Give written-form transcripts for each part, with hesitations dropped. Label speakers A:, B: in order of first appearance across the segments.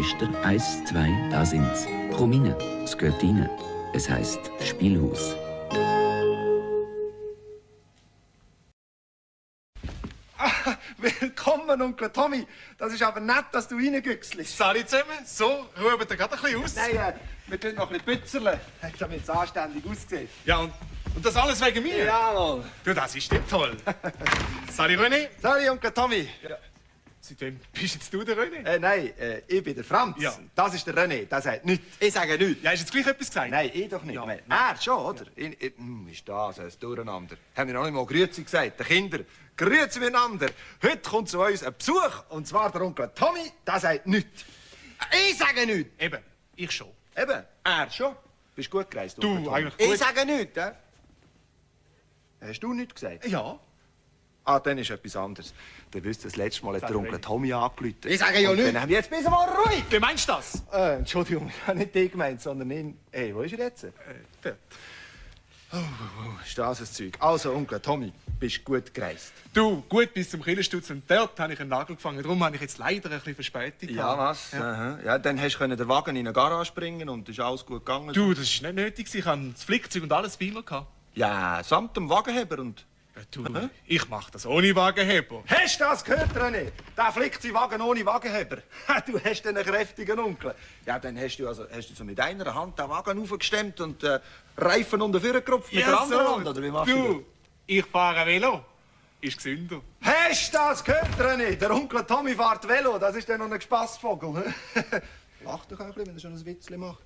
A: Feister 1, 2, da sind's. Promine, es gehört rein. Es heisst Spielhaus.
B: Willkommen, Onkel Tommy. Das ist aber nett, dass du reingüchselst.
C: Sali zusammen, so, ruhen ihr gerade ein bisschen aus.
B: Nein, wir tun noch ein bisschen bützerle, damit es anständig aussieht.
C: Ja, und das alles wegen mir?
B: Jawohl.
C: Du, das ist nicht toll. Sali René.
B: Sorry, Onkel Tommy.
C: Ja. Seitdem bist jetzt du der René?
B: Nein, ich bin der Franz.
C: Ja.
B: Das ist der René, der sagt nichts. Ich sage nichts.
C: Ja, hast du jetzt gleich etwas gesagt?
B: Nein, ich doch nicht.
C: Ja.
B: Er schon, oder? Ist das ein Durcheinander? Haben wir noch nicht mal Grüezi gesagt, den Kindern. Grüezi miteinander. Heute kommt zu uns ein Besuch, und zwar der Onkel Tommy, der sagt nichts. Ich sage nichts.
C: Eben, ich schon.
B: Eben, er schon. Bist gut gereist,
C: Du,
B: Onkel Tommy.
C: eigentlich gut.
B: Ich sage nichts, hä? Hast du nichts gesagt?
C: Ja.
B: Ah, dann ist etwas anderes. Du wisst, das letzte Mal hat der Onkel Tommy angerufen.
C: Ich sage ja
B: Und
C: nichts.
B: Dann haben wir jetzt bisschen mal ruhig.
C: Wie meinst du das?
B: Entschuldigung, ich habe nicht dich gemeint, sondern ihn. Hey, wo ist er jetzt?
C: Dort.
B: Ist das ein Zeug? Also, Onkel Tommy, bist gut gereist.
C: Du, gut bis zum Killerstutz und dort habe ich einen Nagel gefangen. Darum habe ich jetzt leider ein bisschen Verspätung
B: Ja,
C: gehabt.
B: was? Ja. Aha. Ja, dann hast du den Wagen in eine Garage bringen und ist alles gut gegangen.
C: Du, das ist nicht nötig. Ich hatte das Flickzeug und alles bei mir gehabt.
B: Ja, samt dem Wagenheber und...
C: Ja, du, ich mache das ohne Wagenheber.
B: Hast du das gehört, René? Der flickt seinen Wagen ohne Wagenheber. Du hast einen kräftigen Onkel. Ja, dann hast du so mit einer Hand den Wagen aufgestemmt und Reifen unten vorgekropft mit der anderen Hand, oder wie machst
C: du? Ich fahre Velo. Ist gesünder.
B: Hast du das gehört, René? Der Onkel Tommy fährt Velo, das ist dann noch ein Spassvogel. Lach doch auch ein bisschen, wenn er schon ein Witzchen macht.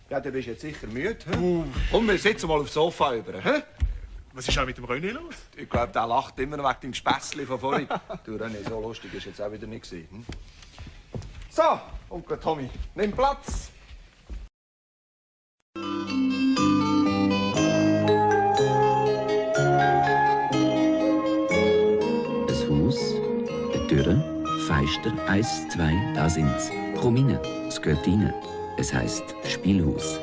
B: Ja, du bist jetzt sicher müde. Komm, wir sitzen mal aufs Sofa über. He?
C: Was ist auch mit dem René los?
B: Ich glaube, der lacht immer noch wegen dem Gespässli von vorhin. Du, René, so lustig ist jetzt auch wieder nicht gewesen. Hm? So, Onkel Tommy, nimm Platz.
A: Ein Haus, eine Tür, Feister 1, 2, da sind's. Promine, es gehört rein. Es heisst Spielhaus.